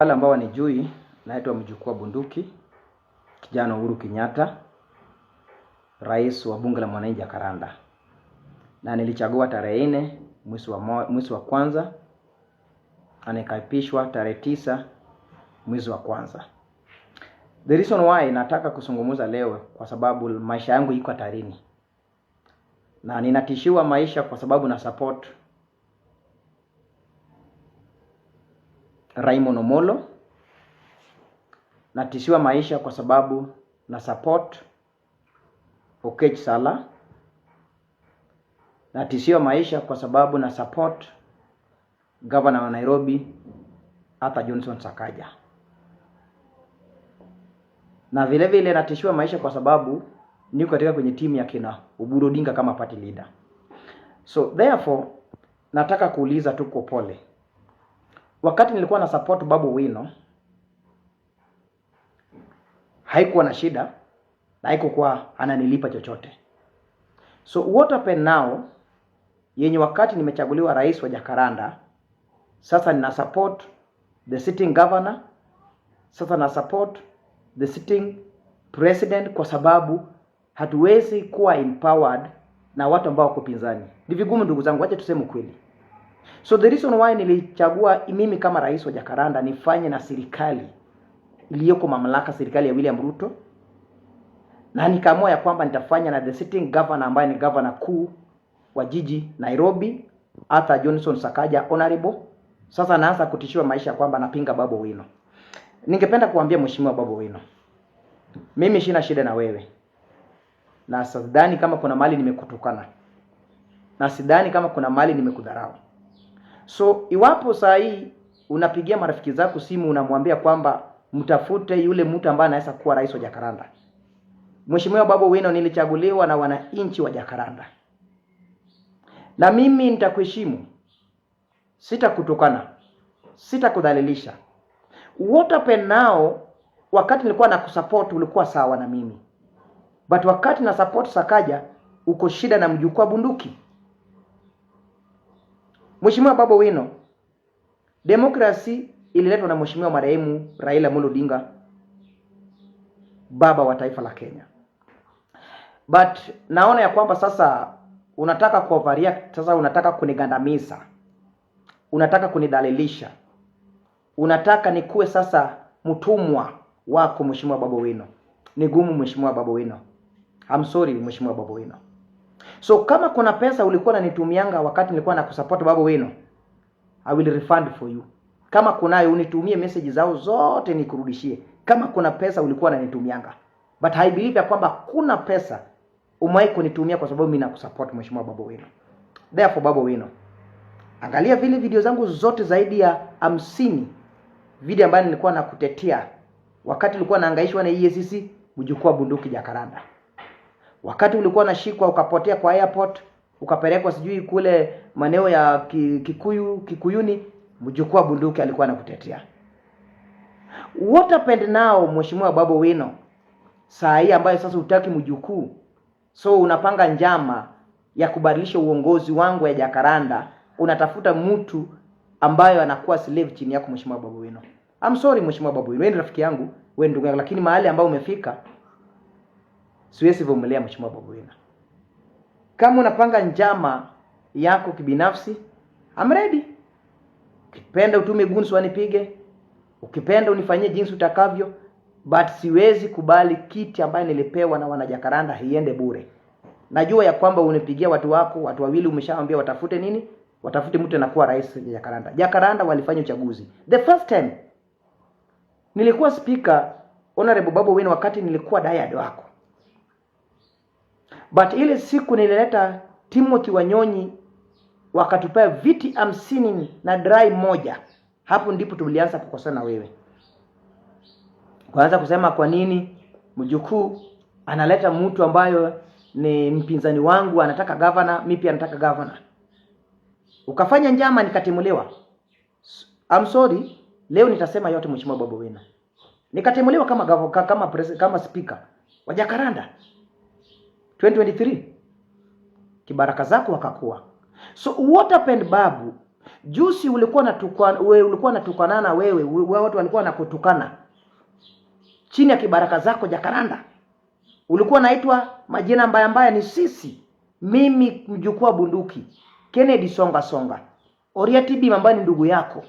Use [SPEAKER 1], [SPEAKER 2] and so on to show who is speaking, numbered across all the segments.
[SPEAKER 1] Wale ambao wanijui, naitwa Mjukuu wa Bunduki, kijana Uhuru Kenyatta, rais wa bunge la mwananchi Jacaranda, na nilichagua tarehe 4 mwezi wa kwanza na nikaapishwa tarehe 9 mwezi wa kwanza. The reason why nataka kuzungumza leo kwa sababu maisha yangu iko hatarini na ninatishiwa maisha kwa sababu na support Raymond Omolo, natishiwa maisha kwa sababu na support Okech Sala, natishiwa maisha kwa sababu na support Governor wa Nairobi Arthur Johnson Sakaja, na vile vile natishiwa maisha kwa sababu niko katika kwenye timu ya kina Oburu Odinga kama party leader. So therefore nataka kuuliza tu kwa pole, wakati nilikuwa na support Babu Wino haikuwa na shida na haikuwa ananilipa chochote. So what happened now, yenye wakati nimechaguliwa rais wa Jacaranda, sasa nina support the sitting governor, sasa na support the sitting president, kwa sababu hatuwezi kuwa empowered na watu ambao wako pinzani. Ni vigumu ndugu zangu, acha tuseme ukweli. So the reason why nilichagua mimi kama rais wa Jacaranda nifanye na serikali iliyoko mamlaka, serikali ya William Ruto, na nikaamua ya kwamba nitafanya na the sitting governor ambaye ni governor kuu wa jiji Nairobi, Arthur Johnson Sakaja honorable. Sasa naanza kutishiwa maisha kwamba napinga Babu Wino. Ningependa kuambia mheshimiwa Babu Wino, mimi sina shida na wewe, na sidhani kama kuna mali nimekutukana, na sidhani kama kuna mali nimekudharau. So iwapo saa hii unapigia marafiki zako simu unamwambia kwamba mtafute yule mtu ambaye anaweza kuwa rais wa Jacaranda, Mheshimiwa Babu Wino, nilichaguliwa na wananchi wa Jacaranda, na mimi nitakuheshimu, sitakutukana, sitakudhalilisha. What happened now, wakati nilikuwa na kusupport ulikuwa sawa na mimi, but wakati na support Sakaja uko shida na mjukuu wa bunduki. Mheshimiwa Babu Wino, demokrasi ililetwa na Mheshimiwa marehemu Raila Amolo Odinga, baba wa taifa la Kenya. But naona ya kwamba sasa unataka kuoverreact, sasa unataka kunigandamiza, unataka kunidhalilisha, unataka nikuwe sasa mtumwa wako Mheshimiwa Babu Wino. Ni gumu Mheshimiwa Babu Wino. I'm sorry Mheshimiwa Babu Wino. So kama kuna pesa ulikuwa unanitumianga wakati nilikuwa nakusupport Babu Wino, I will refund for you. Kama kunayo unitumie message zao zote nikurudishie. Kama kuna pesa ulikuwa unanitumianga. But I believe ya kwamba kuna pesa umewahi kunitumia kwa sababu mimi nakusupport Mheshimiwa Babu Wino. Therefore Babu Wino, angalia vile video zangu zote zaidi ya 50 video ambayo nilikuwa nakutetea wakati ulikuwa naangaishwa na EACC, mjukuu wa bunduki Jacaranda. Wakati ulikuwa nashikwa ukapotea kwa airport, ukapelekwa sijui kule maeneo ya Kikuyu, Kikuyuni, mjukuu wa bunduki alikuwa anakutetea. What happened now Mheshimiwa Babu Wino? Saa hii ambayo sasa hutaki mjukuu, so unapanga njama ya kubadilisha uongozi wangu ya Jacaranda, unatafuta mtu ambayo anakuwa slave chini yako Mheshimiwa Babu Wino. I'm sorry Mheshimiwa Babu Wino, wewe ni rafiki yangu, wewe ndugu yangu, lakini mahali ambayo umefika siwezi vumilia Mheshimiwa Babu Wino. Kama unapanga njama yako kibinafsi, I'm ready. Ukipenda utume guns wanipige, ukipenda unifanyie jinsi utakavyo, but siwezi kubali kiti ambayo nilipewa na wanajakaranda iende bure. Najua ya kwamba unipigia watu wako, watu wawili umeshawaambia watafute nini? Watafute mtu anakuwa rais wa Jacaranda. Jacaranda walifanya uchaguzi. The first time nilikuwa speaker Honorable Babu Wino wakati nilikuwa diehard wako. But ile siku nilileta Timothy Wanyonyi wakatupea viti 50 na dry moja. Hapo ndipo tulianza kukosana na wewe. Kuanza kusema kwa nini mjukuu analeta mtu ambayo ni mpinzani wangu, anataka governor, mimi pia nataka governor. Ukafanya njama nikatimuliwa. I'm sorry, leo nitasema yote Mheshimiwa Babu Wino. Nikatimuliwa kama kama kama speaker wa Jacaranda 2023. Kibaraka zako wakakuwa. So what happened Babu? Juzi ulikuwa unatukanana wewe, watu walikuwa wanakutukana chini ya kibaraka zako Jakaranda. Ulikuwa unaitwa majina mbaya mbaya. Ni sisi, mimi mjukuu wa bunduki, Kennedy Songa Songa, Oria Tibi ambaye ni ndugu yako,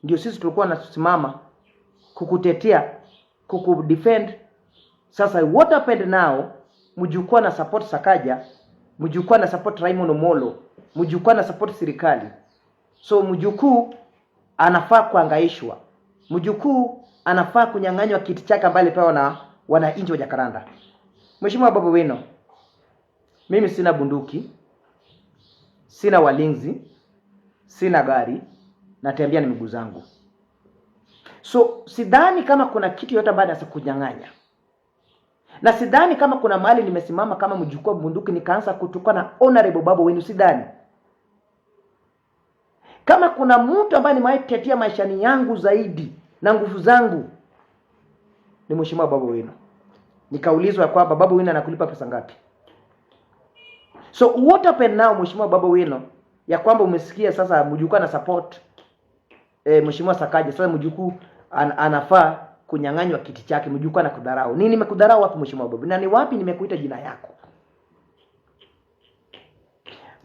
[SPEAKER 1] ndio sisi tulikuwa tunasimama kukutetea, kukudefend. Sasa what happened now? Mjukuu ana support Sakaja, mjukuu ana support Raymond Omolo, mjukuu ana support serikali. So mjukuu anafaa kuangaishwa, mjukuu anafaa kunyang'anywa kiti chake ambaye alipewa na wananchi wa Jakaranda. Mheshimiwa Babu Owino, mimi sina bunduki, sina walinzi, sina gari, natembea na miguu zangu. So sidhani kama kuna kitu yote ambayo naweza kunyang'anya, na sidhani kama kuna mahali nimesimama kama mjukuu wa bunduki nikaanza kutukana Honorable Babu Owino, sidhani kama kuna mtu ambaye nimewahi tetea maishani yangu zaidi na nguvu zangu ni Mheshimiwa Babu Owino. Nikaulizwa kwamba Babu Owino anakulipa pesa ngapi? So what happened now, Mheshimiwa Babu Owino, ya kwamba umesikia sasa mjukuu ana support Mheshimiwa Sakaja, sasa mjukuu anafaa kunyang'anywa kiti chake, mjukuu anakudharau. Nini nimekudharau wapi Mheshimiwa Babu? Na ni wapi nimekuita jina yako?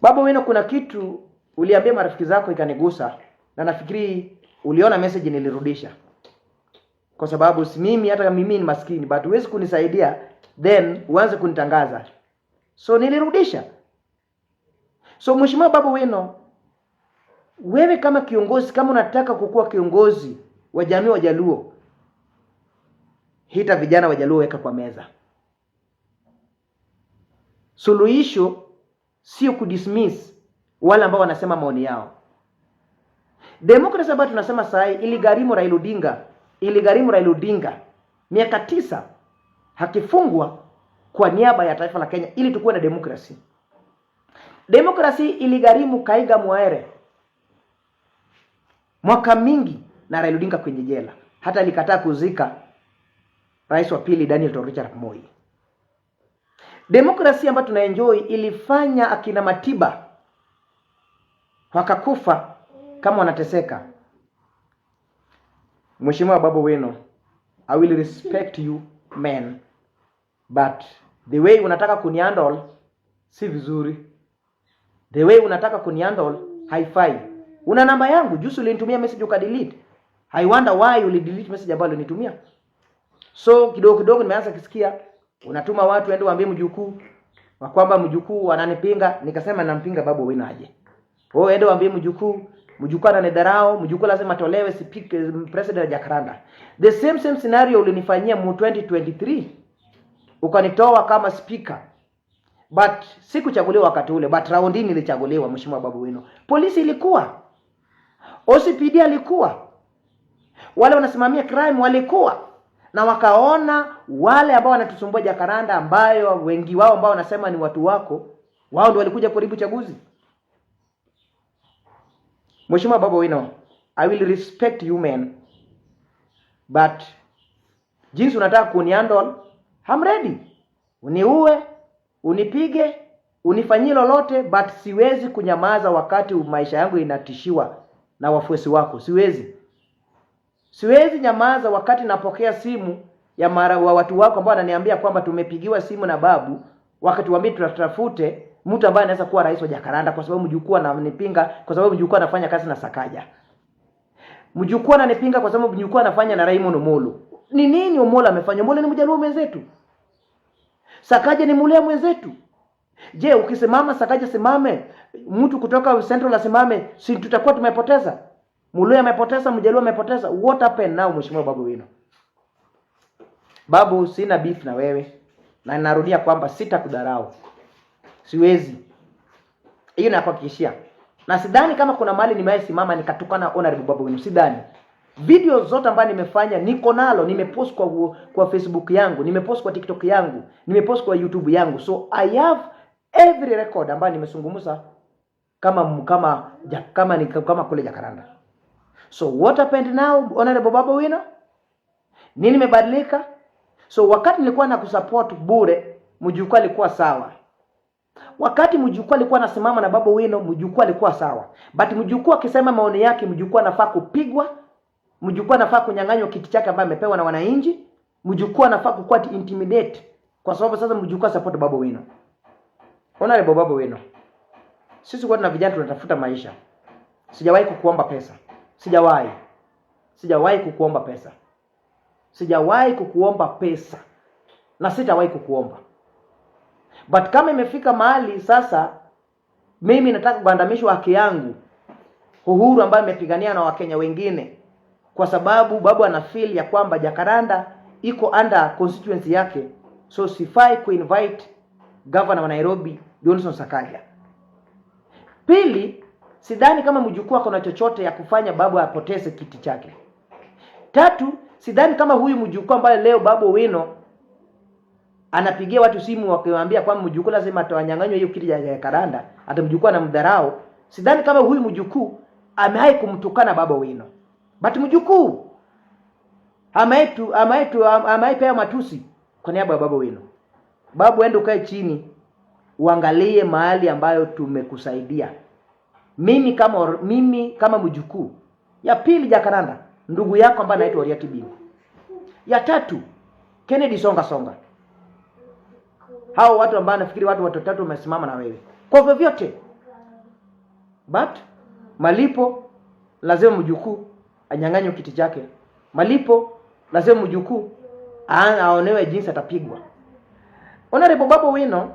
[SPEAKER 1] Babu Owino, kuna kitu uliambia marafiki zako ikanigusa, na nafikiri uliona message nilirudisha, kwa sababu si mimi, hata mimi ni maskini, but huwezi kunisaidia then uanze kunitangaza, so nilirudisha. So Mheshimiwa Babu Owino, wewe kama kiongozi, kama unataka kukuwa kiongozi wa jamii wa Jaluo, ita vijana wa Jaluo, weka kwa meza. Suluhisho sio kudismiss wale ambao wanasema maoni yao. Demokrasi ambayo tunasema saa hii iligharimu Raila Odinga miaka 9 akifungwa kwa niaba ya taifa la Kenya ili tukuwe na demokrasi. Demokrasi iligharimu Kahiga Mwaere mwaka mingi na Raila Odinga kwenye jela, hata alikataa kuzika rais wa pili Daniel Toroitich arap Moi. Demokrasia ambayo tunaenjoy ilifanya akina Matiba wakakufa kama wanateseka. Mheshimiwa Babu Owino, I will respect you man, but the way unataka kunihandle si vizuri. The way unataka kunihandle haifai. Una namba yangu, juzi ulinitumia message ukadelete. I wonder why uli delete message ambayo ulinitumia. So kidogo kidogo nimeanza kusikia unatuma watu ende waambie mjukuu wa kwamba mjukuu ananipinga. Nikasema nampinga Babu Owino aje? Oh, ende waambie mjukuu, mjukuu ananidharau, mjukuu lazima atolewe speaker president Jacaranda. The same same scenario ulinifanyia mu 2023, ukanitoa kama speaker, but sikuchaguliwa wakati ule, but round hii nilichaguliwa. Mheshimiwa Babu Owino, polisi ilikuwa, OCPD alikuwa, wale wanasimamia crime walikuwa, na wakaona wale ambao wanatusumbua Jacaranda, ambayo wengi wao ambao wanasema ni watu wako, wao ndio walikuja kuharibu chaguzi. Mheshimiwa Babu Owino, I will respect you man, but jinsi unataka kunihandle, I'm ready. Uniue, unipige, unifanyie lolote, but siwezi kunyamaza wakati maisha yangu inatishiwa na wafuasi wako. Siwezi. Siwezi nyamaza wakati napokea simu ya mara wa watu wako ambao wananiambia kwamba tumepigiwa simu na Babu, wakatuambia tutafute mtu ambaye anaweza kuwa rais wa Jacaranda kwa sababu mjukuu ananipinga, kwa sababu mjukuu anafanya kazi na Sakaja. Mjukuu ananipinga kwa sababu mjukuu anafanya na Raymond Omolo. Ni nini Omolo amefanya? Omolo ni Mjaluo mwenzetu. Sakaja ni Mluhya mwenzetu. Je, ukisimama Sakaja simame, mtu kutoka Central asimame, si tutakuwa tumepoteza? Mluhya amepoteza, Mjaluo amepoteza. What happened now, Mheshimiwa Babu Owino? Babu, sina beef na wewe, na narudia kwamba sitakudharau, siwezi. Hiyo nakuhakikishia, na sidhani kama kuna mahali nimewahi simama nikatukana Honorable Babu Owino, sidhani. Video zote ambazo nimefanya niko nalo, nimepost kwa Facebook yangu, nimepost kwa TikTok yangu, nimepost kwa YouTube yangu, so I have every record ambayo nimezungumza kama kule Jacaranda. So what happened now, Honorable Babu Owino? Nini imebadilika? So wakati nilikuwa na kusupport bure, mjukuu alikuwa sawa. Wakati mjukuu alikuwa anasimama na Babu Owino, mjukuu alikuwa sawa, but mjukuu akisema maoni yake, mjukuu anafaa kupigwa, mjukuu anafaa kunyang'anywa kiti chake ambaye amepewa na wananchi, mjukuu anafaa kukuwa intimidate, kwa sababu sasa mjukuu support Babu Owino. Honorable Babu Owino, sisi kwa tuna vijana tunatafuta maisha. Sijawahi kukuomba pesa, sijawahi kukuomba pesa, sijawahi kukuomba pesa na sitawahi kukuomba. But kama imefika mahali sasa mimi nataka kugandamishwa haki yangu, uhuru ambayo imepigania na Wakenya wengine, kwa sababu babu ana feel ya kwamba Jacaranda iko under constituency yake, so sifai kuinvite governor wa Nairobi Johnson Sakaja. Pili, sidhani kama mjukuu ako na chochote ya kufanya babu apoteze kiti chake. Tatu, sidhani kama huyu mjukuu ambaye leo Babu Owino anapigia watu simu wakiwaambia kwamba mjukuu lazima atawanyang'anywa hiyo kiti ya Jacaranda, hata mjukuu anamdharau. Sidhani kama huyu mjukuu amewahi kumtukana Babu Owino, but mjukuu amewahi pewa matusi kwa niaba ya Babu Owino. Babu, ende ukae chini uangalie mahali ambayo tumekusaidia. Mimi kama mjukuu. Ya pili, Jacaranda, ndugu yako ambaye anaitwa Oriati Bingu. Ya tatu, Kennedy Songa Songa. Hao watu ambao nafikiri watu watatu wamesimama na wewe kwa vyovyote, but malipo lazima mjukuu anyang'anywe kiti chake. Malipo lazima mjukuu aonewe jinsi atapigwa. Honorable Babu Owino,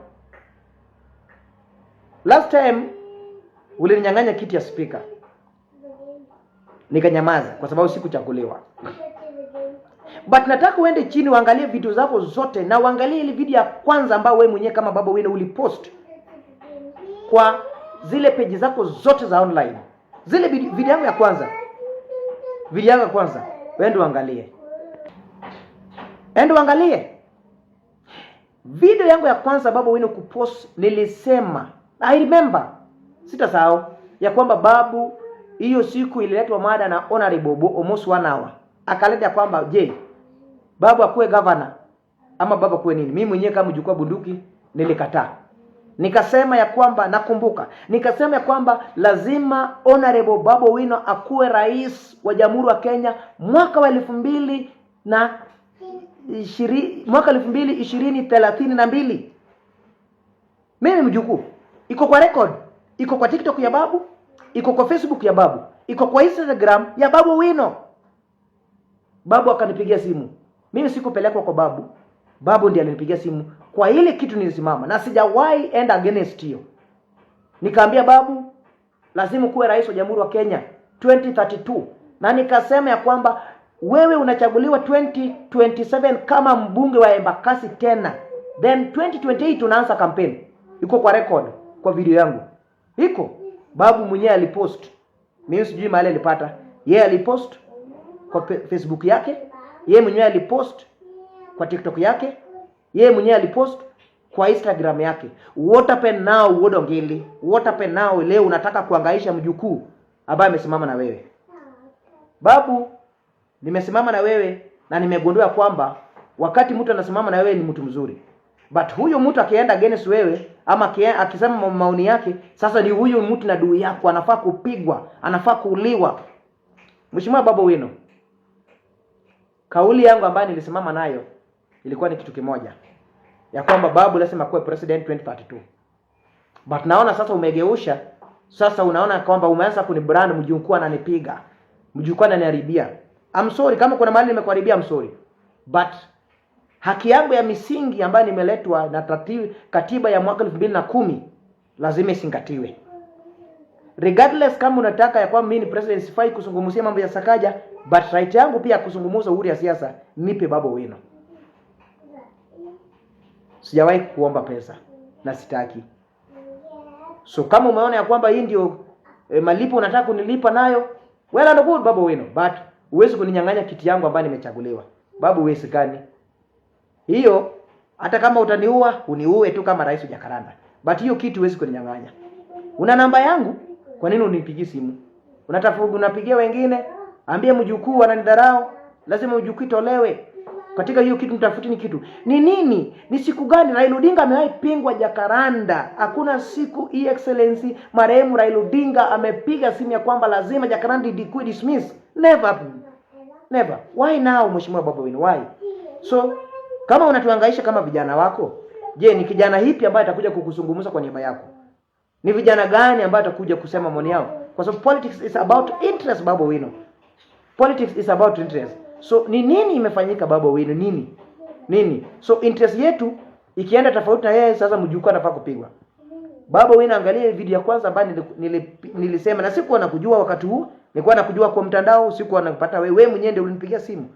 [SPEAKER 1] last time ulininyang'anya kiti ya speaker, nikanyamaza kwa sababu sikuchaguliwa. But nataka uende chini uangalie video zako zote na uangalie ile video ya kwanza ambayo wewe mwenyewe kama Babu Owino ulipost kwa zile peji zako zote za online. Zile video yangu ya kwanza, video yangu ya kwanza, wewe uangalie, ende uangalie video yangu ya kwanza Babu Owino kupost. Nilisema, I remember, sitasahau ya kwamba Babu hiyo siku ililetwa mada na Honorable almost one hour, akaleta kwamba je, Babu akuwe governor ama babu akuwe nini? Mimi mwenyewe kama mjukuu bunduki nilikataa, nikasema ya kwamba, nakumbuka nikasema ya kwamba lazima Honorable Babu Owino akuwe rais wa Jamhuri wa Kenya mwaka wa 2020, mwaka 2032. Mimi mjukuu, iko kwa record, iko kwa TikTok ya Babu, iko kwa Facebook ya Babu, iko kwa Instagram ya Babu Owino. Babu akanipigia simu. Mimi sikupelekwa kwa Babu. Babu ndiye alinipigia simu kwa ile kitu nilisimama na sijawahi enda against hiyo. Nikaambia Babu lazima kuwe rais wa Jamhuri wa Kenya 2032, na nikasema ya kwamba wewe unachaguliwa 2027 kama mbunge wa Embakasi tena, then 2028 unaanza campaign. Iko kwa record kwa video yangu, iko Babu mwenyewe alipost. Mimi sijui mahali alipata, yeye alipost kwa Facebook yake, yeye mwenyewe alipost kwa TikTok yake, yeye mwenyewe alipost kwa Instagram yake. What happened now, Wuod Ongili? What happened now? Leo unataka kuangaisha mjukuu ambaye amesimama na wewe. Babu, nimesimama na wewe na nimegundua kwamba wakati mtu anasimama na wewe ni mtu mzuri, but huyo mtu akienda against wewe ama akisema maoni yake, sasa ni huyu mtu na adui yako, anafaa kupigwa, anafaa kuuliwa. Mheshimiwa Babu Owino, kauli yangu ambayo nilisimama nayo ilikuwa ni kitu kimoja, ya kwamba Babu lazima kuwe president 2032. But naona sasa umegeusha, sasa unaona kwamba umeanza kunibrand, mjukuu ananipiga, mjukuu ananiharibia. I'm sorry kama kuna mahali nimekuharibia, I'm sorry. But haki yangu ya misingi ambayo nimeletwa na katiba ya mwaka 2010 lazima izingatiwe. Regardless kama unataka ya kwamba mimi ni president sifai kuzungumzia mambo ya Sakaja, but right yangu pia kuzungumza uhuru ya siasa, nipe Babu Owino. Sijawahi kuomba pesa na sitaki. So kama umeona ya kwamba hii ndio malipo unataka kunilipa nayo, well and good Babu Owino, but huwezi kuninyang'anya kiti yangu ambayo nimechaguliwa. Babu, huwezekani. Hiyo hata kama utaniua, uniue tu kama rais wa Jacaranda. But hiyo kitu huwezi kuninyang'anya. Una namba yangu? Kwa nini unipigie simu? Unatafuta unapigia wengine? Ambie mjukuu ananidharau, lazima mjukuu itolewe. Katika hiyo kitu mtafutini kitu. Ni nini? Ni siku gani Raila Odinga amewahi pingwa Jakaranda? Hakuna siku His Excellency marehemu Raila Odinga amepiga simu ya kwamba lazima Jakaranda ikuwe dismiss. Never. Never. Why now, Mheshimiwa Babu Owino? Why? So kama unatuhangaisha kama vijana wako, je, ni kijana hipi ambaye atakuja kukuzungumza kwa niaba yako? Ni vijana gani ambayo atakuja kusema maoni yao? Kwa sababu politics is about interest, Babu Owino. Politics is about interest. So ni nini imefanyika, Babu Owino? Nini? Nini? So interest yetu ikienda tofauti na yeye, sasa mjukuu anafaa kupigwa. Babu Owino, angalia video ya kwanza ambayo nilisema na sikuwa nakujua wakati huu, nilikuwa nakujua kwa mtandao, sikuwa nakupata wewe. Wewe mwenyewe ndio ulinipigia simu.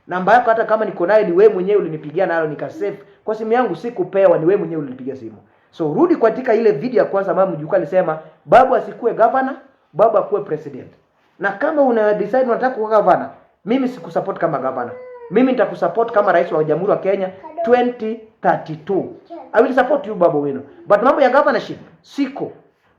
[SPEAKER 1] Namba yako hata kama niko nayo ni wewe mwenyewe ulinipigia nayo nikasave. Kwa simu yangu sikupewa, ni wewe mwenyewe ulinipigia simu. So rudi katika ile video ya kwanza ambayo mjukuu alisema babu asikuwe governor, babu akuwe president. Na kama una decide unataka kuwa governor, mimi sikusupport kama governor. Mimi nitakusupport kama rais wa Jamhuri wa Kenya 2032. I will support you, Babu Owino. But mambo ya governorship siko.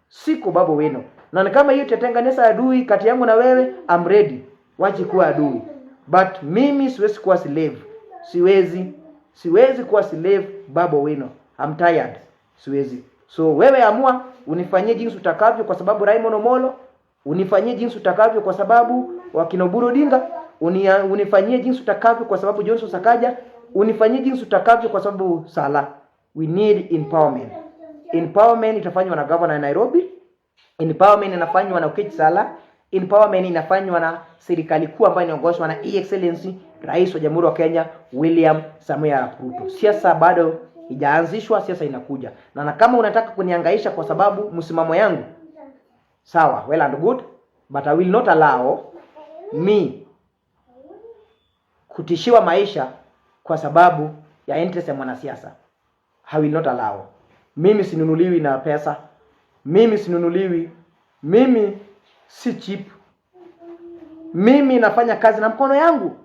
[SPEAKER 1] Siko, Babu Owino. Na kama hiyo itatengeneza adui kati yangu na wewe, I'm ready. Wache kuwa adui. But mimi siwezi kuwa slave. Siwezi. Siwezi kuwa slave, Babu Owino. I'm tired. Siwezi. So wewe amua unifanyie jinsi utakavyo kwa sababu Raymond Omolo, unifanyie jinsi utakavyo kwa sababu wakina Oburu Odinga, unifanyie jinsi utakavyo kwa sababu Johnson Sakaja, unifanyie jinsi utakavyo kwa sababu Sala. We need empowerment. Empowerment itafanywa na governor ya Nairobi. Empowerment inafanywa na Okech Sala. Empowerment inafanywa na serikali kuu ambayo inaongozwa na His Excellency Rais wa Jamhuri wa Kenya William Samoei Arap Ruto. Siasa bado haijaanzishwa, siasa inakuja. Na kama unataka kunihangaisha kwa sababu msimamo yangu, sawa, well and good, but I will not allow me kutishiwa maisha kwa sababu ya interest ya mwanasiasa. I will not allow. Mimi sinunuliwi na pesa. Mimi sinunuliwi. Mimi si cheap. Mimi nafanya kazi na mkono yangu.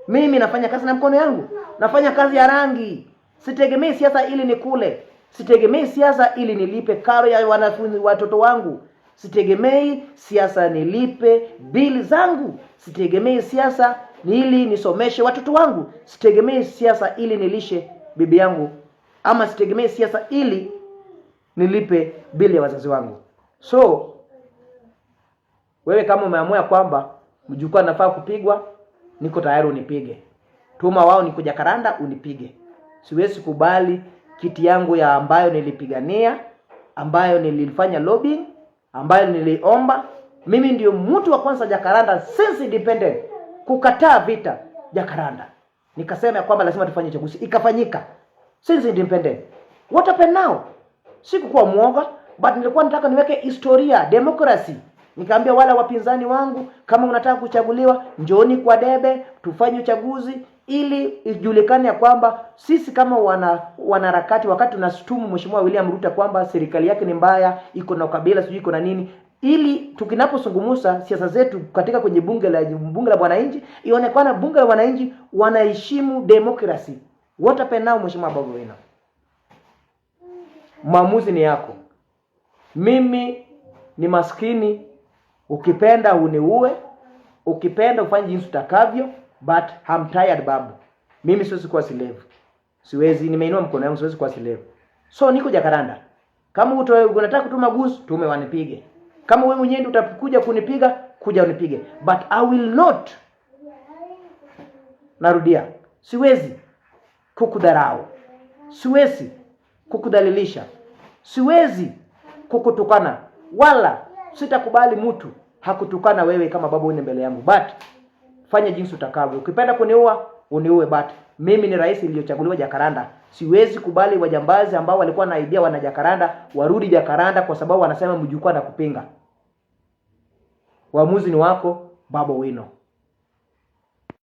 [SPEAKER 1] Mimi nafanya kazi na mkono yangu. Nafanya kazi ya rangi. Sitegemei siasa ili nikule. Sitegemei siasa ili nilipe karo ya wanafunzi watoto wangu. Sitegemei siasa nilipe bili zangu. Sitegemei siasa ili nisomeshe watoto wangu. Sitegemei siasa ili nilishe bibi yangu, ama sitegemei siasa ili nilipe bili ya wazazi wangu. So wewe kama umeamua kwamba mjukuu anafaa kupigwa, niko tayari unipige. Tuma wao niko Jakaranda unipige. Siwezi kubali kiti yangu ya ambayo nilipigania, ambayo nilifanya lobbying, ambayo niliomba. Mimi ndio mtu wa kwanza Jakaranda since independent kukataa vita Jakaranda. Nikasema ya kwamba lazima tufanye uchaguzi, ikafanyika since independent. What happened now? Sikukuwa mwoga, but nilikuwa nataka niweke historia democracy. Nikaambia wale wapinzani wangu, kama unataka kuchaguliwa, njooni kwa debe tufanye uchaguzi ili ijulikane ya kwamba sisi kama wanaharakati, wakati tunashutumu Mheshimiwa William Ruto kwamba serikali yake ni mbaya, iko na ukabila, sijui iko na nini, ili tukinapozungumza siasa zetu katika kwenye bunge la wananchi, ionekana bunge la wananchi wanaheshimu democracy. What happened now, Mheshimiwa Babu Owino? Maamuzi ni yako. Mimi ni maskini, ukipenda uniue, ukipenda ufanye jinsi utakavyo, but I'm tired, babu. Mimi siwezi kuwa slave, siwezi. Nimeinua mkono wangu, siwezi kuwa slave. So niko Jakaranda. Kama unataka kutuma goons, tume wanipige. Kama wewe mwenyewe ndio utakuja kunipiga, kuja unipige, but I will not. Narudia, siwezi kukudharau, siwezi kukudhalilisha, siwezi kukutukana, wala sitakubali mtu hakutukana wewe kama Babu Owino mbele yangu, but fanya jinsi utakavyo. Ukipenda kuniua uniue, but mimi ni rais iliyochaguliwa Jakaranda. Siwezi kubali wajambazi ambao walikuwa naibia wana Jakaranda warudi Jakaranda kwa sababu wanasema mjukuu anakupinga. Uamuzi ni wako, Babu Owino.